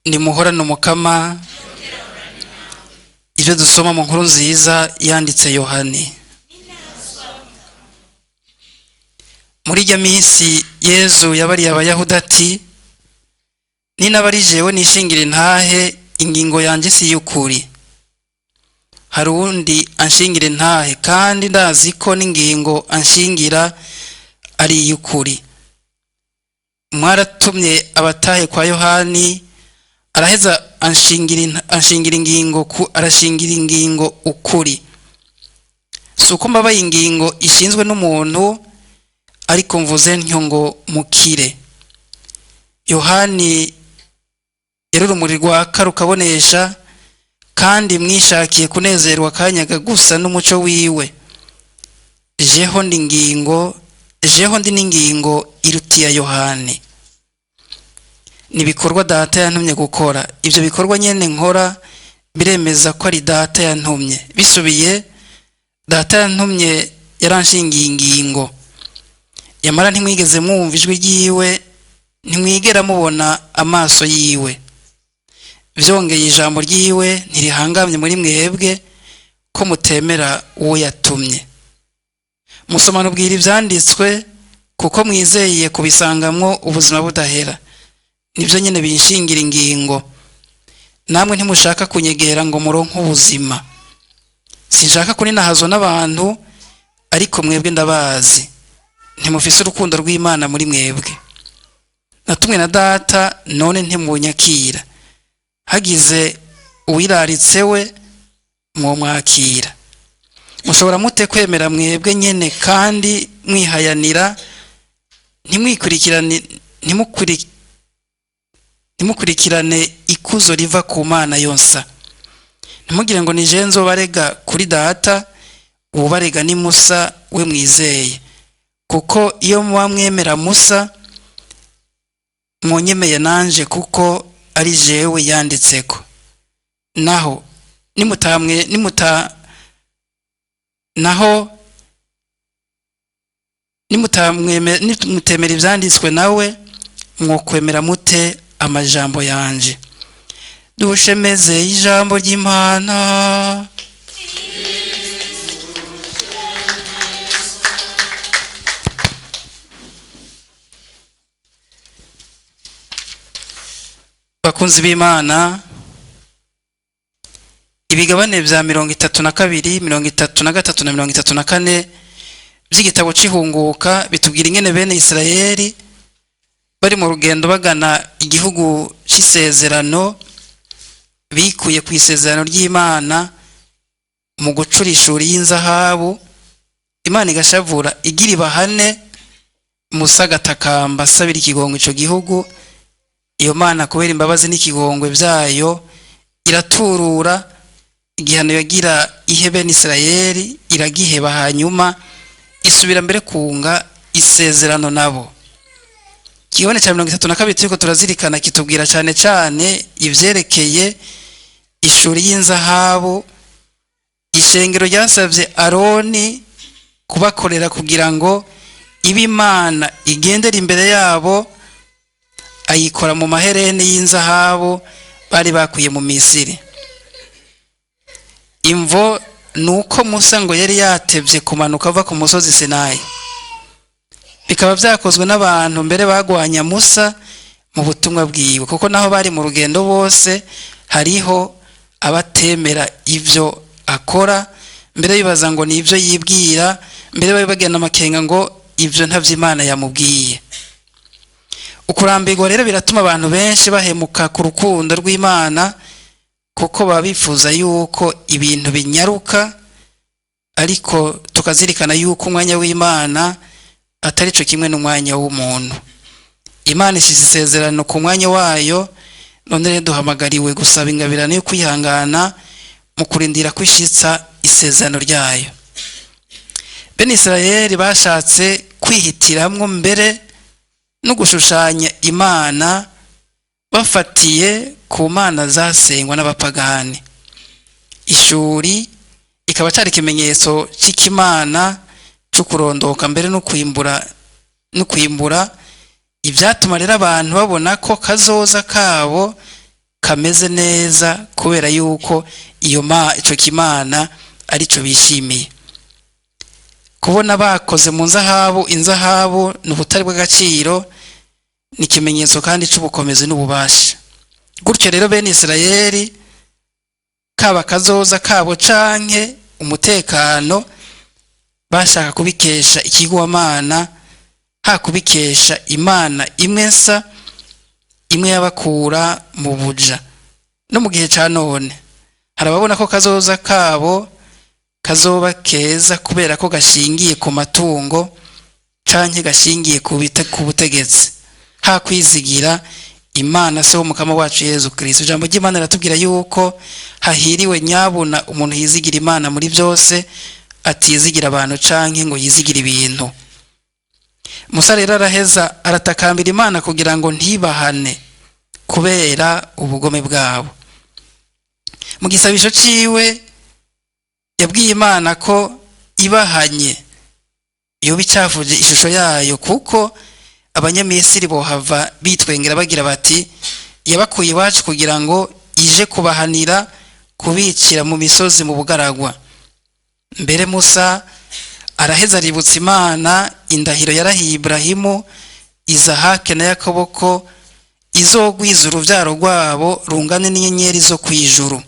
Nimuhorane Umukama. Ibyo dusoma mu nkuru nziza yanditse Yohani. Muri ijya minsi Yezu yabariye Abayahudi ati: "Ninabari jewe nishingira intahe, ingingo yanjye si y'ukuri. Hari uwundi anshingira intahe, kandi ndazi ko n'ingingo anshingira ari iy'ukuri. Mwaratumye abatahe kwa Yohani, araheza anshingira ingingo ku arashingira ingingo ukuri. Si uko mbabaye ingingo ishinzwe n'umuntu, ariko mvuze ntyo ngo mukire. Yohani yari urumuri rwaka rukabonesha, kandi mwishakiye kunezerwa akanyaga gusa n'umuco wiwe. Jeho ndi ingingo, jeho ndi n'ingingo irutiya Yohani. Ni ibikorwa Data yantumye gukora. Ibyo bikorwa nyene nkora biremeza ko ari Data yantumye. Bisubiye, Data yantumye yaranshingiye ingingo. Yamara ntimwigeze mwumva ijwi ryiwe, ntimwigera mubona amaso yiwe. Vyongeye ijambo ryiwe ntirihangamye muri mwebwe, ko mutemera uwo yatumye. Musomana ubwira ivyanditswe, kuko mwizeye kubisangamwo ubuzima budahera. Nibyo nyene binshingira ingingo. Namwe ntimushaka kunyegera ngo muronke ubuzima. Sinshaka kuninahazwa n'abantu, ariko mwebwe ndabazi. Ntimufise urukundo rw'Imana muri mwebwe. Natumwe na Data, none ntimunyakira. Hagize uwiraritse we, mwomwakira. Mushobora mute kwemera mwebwe nyene kandi mwihayanira, ntimwikurikirane ntimukurikirane ikuzo riva ku Mana yonsa? Ntimugire ngo ni je nzobarega kuri Data, uwubarega ni Musa we mwizeye. Kuko iyo muba mwemera Musa, mwonyemeye nanje, kuko ari jewe yanditseko. Naho nimutamwe nimuta naho nimutamweme nimutemera ivyanditswe nawe, mwokwemera mute amajambo yanje? Dushemeze ijambo ry'Imana. Bakunzi b'Imana, ibigabane vya 32, 33 na 34 vy'igitabo c'Ihunguka bitubwira ingene bene Isirayeli bari mu rugendo bagana igihugu c'isezerano, bikuye ku isezerano ry'Imana mu gucura ishuri y'inzahabu. Imana igashavura igira ibahane. Musa agatakamba asabira ikigongwe ico gihugu. Iyo Mana, kubera imbabazi n'ikigongwe vyayo, iraturura igihano yagira ihe bene Isirayeli, iragiheba, hanyuma isubira mbere kunga isezerano nabo. Ikigabane ca 32 turiko turazirikana kitubwira cane cane ivyerekeye ishuri y'inzahabu ishengero ryasavye Aroni kubakorera kugira ngo ibe Imana igendera imbere yabo, ayikora mu mahereni y'inzahabu bari bakuye mu Misiri. Imvo nuko Musa ngo yari yatevye kumanuka ava ku musozi Sinayi, bikaba vyakozwe n'abantu mbere bagwanya Musa mu butumwa bwiwe, kuko naho bari mu rugendo bose hariho abatemera ivyo akora, mbere bibaza ngo ni ivyo yibwira, mbere bari bagenda amakenga ngo ivyo ntavyo Imana yamubwiye. Ukurambirwa rero biratuma abantu benshi bahemuka ku rukundo rw'Imana, kuko baba bifuza yuko ibintu binyaruka, ariko tukazirikana yuko umwanya w'Imana atari co kimwe n'umwanya w'umuntu. Imana ishize isezerano ku mwanya wayo, none rero duhamagariwe gusaba ingabirano yo kwihangana mu kurindira kwishitsa isezerano ryayo. Bene Isirayeli bashatse kwihitiramwo mbere no gushushanya Imana bafatiye ku mana zasengwa n'abapagani. Ishuri ikaba cari ikimenyetso c'ikimana co kurondoka mbere no kwimbura, ivyatuma rero abantu babona ko kazoza kabo Kameze neza kubera yuko iyo ma ico kimana arico bishimiye. Kubona bakoze mu nzahabu, inzahabu ni ubutare bw'agaciro, ni ikimenyetso kandi c'ubukomezi n'ububasha. Gutyo rero bene Isirayeli, kaba kazoza kabo canke umutekano, bashaka kubikesha ikigwamana ha kubikesha Imana imwe nsa, imwe yabakura mu buja. No mu gihe ca none hari ababona ko kazoza kabo kazoba keza kubera ko gashingiye ku matungo canke gashingiye ku butegetsi, ha kwizigira Imana se w'Umukama wacu Yezu Kristo. Ijambo ry'Imana riratubwira yuko hahiriwe nyabuna umuntu yizigira Imana muri byose, atizigira abantu canke ngo yizigire ibintu. Musa rero araheza aratakambira Imana kugira ngo ntibahane kubera ubugome bwabo. Mu gisabisho ciwe yabwiye Imana ko ibahanye yoba icafuje ishusho yayo, kuko Abanyamisiri bohava bitwengera bagira bati: "Yabakuye iwacu kugira ngo ije kubahanira kubicira mu misozi mu bugaragwa." Mbere Musa araheza aributsa Imana indahiro yarahiye Iburahimu, Izahake na Yakobo ko izogwiza uruvyaro rwabo rungane n'inyenyeri zo kw'ijuru.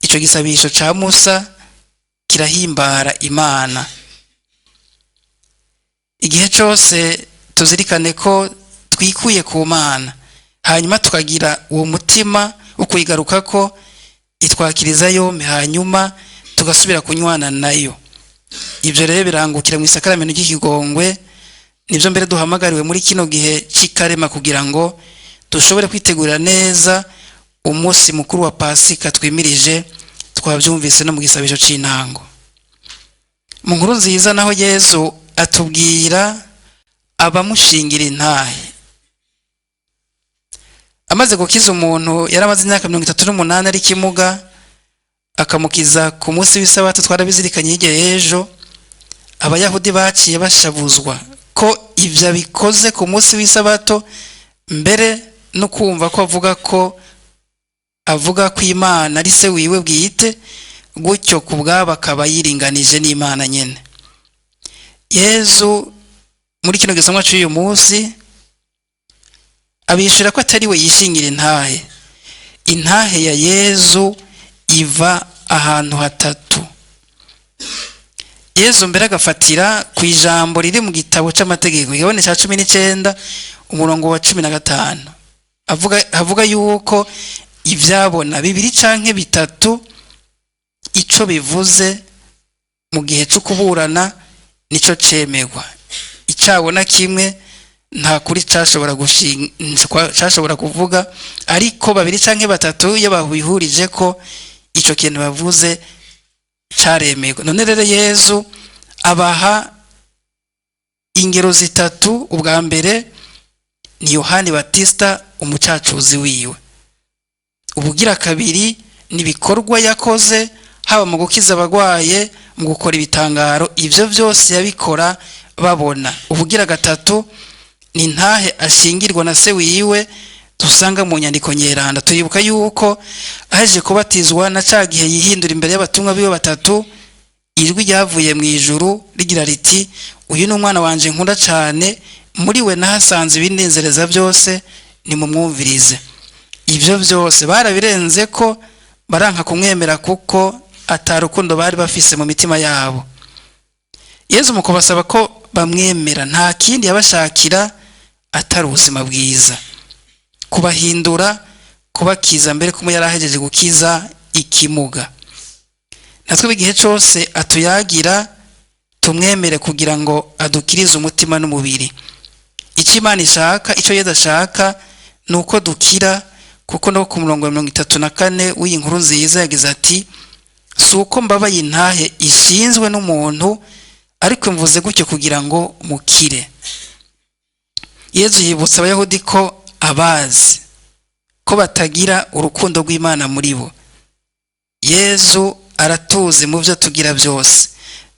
Ico gisabisho ca Musa kirahimbara Imana. Igihe cose tuzirikane ko twikuye ku Mana, hanyuma tukagira uwo mutima wo kuyigarukako, itwakiriza yompi, hanyuma tugasubira kunywana nayo. Ibyo rero birangukira mu isakaramento ry'ikigongwe. Nibyo mbere duhamagariwe muri kino gihe cy'ikarema kugira ngo dushobore kwitegurira neza umunsi mukuru wa Pasika twimirije. Twabyumvise no mu gisabisho c'intango. Mu nkuru nziza naho, Yezu atubwira abamushingira intahe. Amaze gukiza umuntu yari amaze imyaka 38 ari kimuga, akamukiza ku munsi w'isabato, twarabizirikanye hirya y'ejo, Abayahudi baciye bashavuzwa ko ibyo abikoze ku munsi w'isabato, mbere no kumva ko avuga ko Imana ari se wiwe bwite, gutyo ku bwabo akaba yiringanije n'Imana nyene. Yezu muri kino gisomwa cy'uyu munsi abishura ko atari we yishingira intahe. Intahe ya Yezu iva ahantu hatatu. Yezu mbere agafatira ku ijambo riri mu gitabo c'amategeko, igabane ca 19, umurongo wa 15, avuga yuko ivyabona bibiri canke bitatu ico bivuze mu gihe co kuburana nico cemegwa. Icabona kimwe nta kuri cashobora kuvuga, ariko babiri canke batatu iyo bahwihurije ko ico kintu bavuze caremerwa. None rero Yezu abaha ingero zitatu. Ubwa mbere ni Yohani Batista, umucacuzi wiwe. Ubugira kabiri ni ibikorwa yakoze, haba mu gukiza abagwaye, mu gukora ibitangaro, ivyo vyose yabikora babona. Ubugira gatatu ni ntahe ashingirwa na se wiwe dusanga mu nyandiko nyeranda. Turibuka yuko aheje kubatizwa na ca gihe yihindura imbere y'abatumwa biwe batatu, ijwi ryavuye mu ijuru rigira riti: "Uyu ni umwana wanje nkunda cane, muri we nahasanze ibinezereza byose, nimumwumvirize." Ibyo byose barabirenze ko baranka kumwemera, kuko atarukundo bari bafise mu mitima yabo. Yezu mu kubasaba ko bamwemera nta kindi yabashakira atari ubuzima bwiza, kubahindura, kubakiza, mbere kumwe yari ahejeje gukiza ikimuga. Natwe igihe cyose atuyagira tumwemere kugira ngo adukirize umutima n'umubiri. Icyo Imana ishaka, icyo Yezu ashaka, ni uko dukira, kuko no ku murongo wa 34 w'iyi nkuru nziza yagize ati: "Si uko mbabaye intahe ishinzwe n'umuntu, ariko mvuze gutyo kugira ngo mukire." Yezu yibutsa Abayahudi ko abazi ko batagira urukundo rw'Imana muri bo. Yezu aratuzi mu byo tugira byose.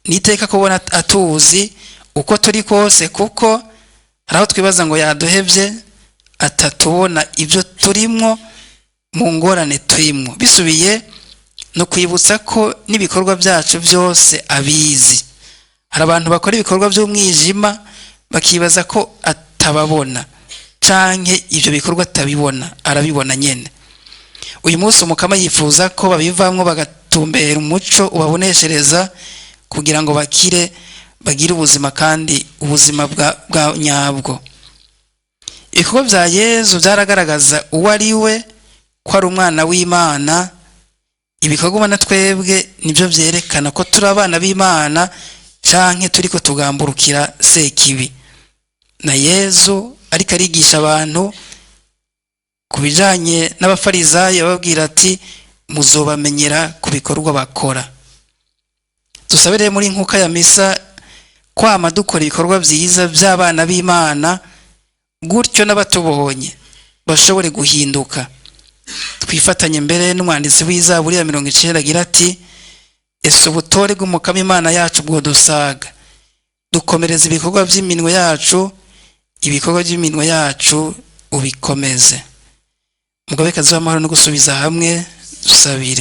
Niteka kubona atuzi uko turi kose, kuko hari aho twibaza ngo yaduhebye. atatubona ibyo turimwo mu ngorane turimwo. Bisubiye no kwibutsa ko n'ibikorwa byacu byose abizi. Hari abantu bakora ibikorwa by'umwijima bakibaza ko atababona canke ibyo bikorwa atabibona, arabibona nyene. Uyu munsi Umukama yifuza ko babivamwo bagatumbera umuco ubaboneshereza kugira ngo bakire, bagire ubuzima kandi ubuzima bwa nyabwo. Ibikorwa bya Yezu byaragaragaza uwo ari we, ko ari umwana w'Imana. Ibikorwa ubona twebwe nibyo byerekana ko turi abana b'Imana canke turiko tugamburukira Sekibi. Na Yezu ariko arigisha abantu ku bijanye n'abafarizayo, ababwira ati: "Muzobamenyera ku bikorwa bakora." Dusabe rero muri nkuka ya misa kwama dukora ibikorwa byiza by'abana b'Imana, gutyo n'abatubonye bashobore guhinduka. Twifatanye mbere n'umwanditsi w'Izaburi ya 90 agira ati: "Ese ubutore bw'Umukama Imana yacu bwodusaga, dukomereza ibikorwa by'iminwe yacu, ibikorwa by'iminwe yacu ubikomeze." Mugabekazi w'amahoro no gusubiza hamwe, dusabire.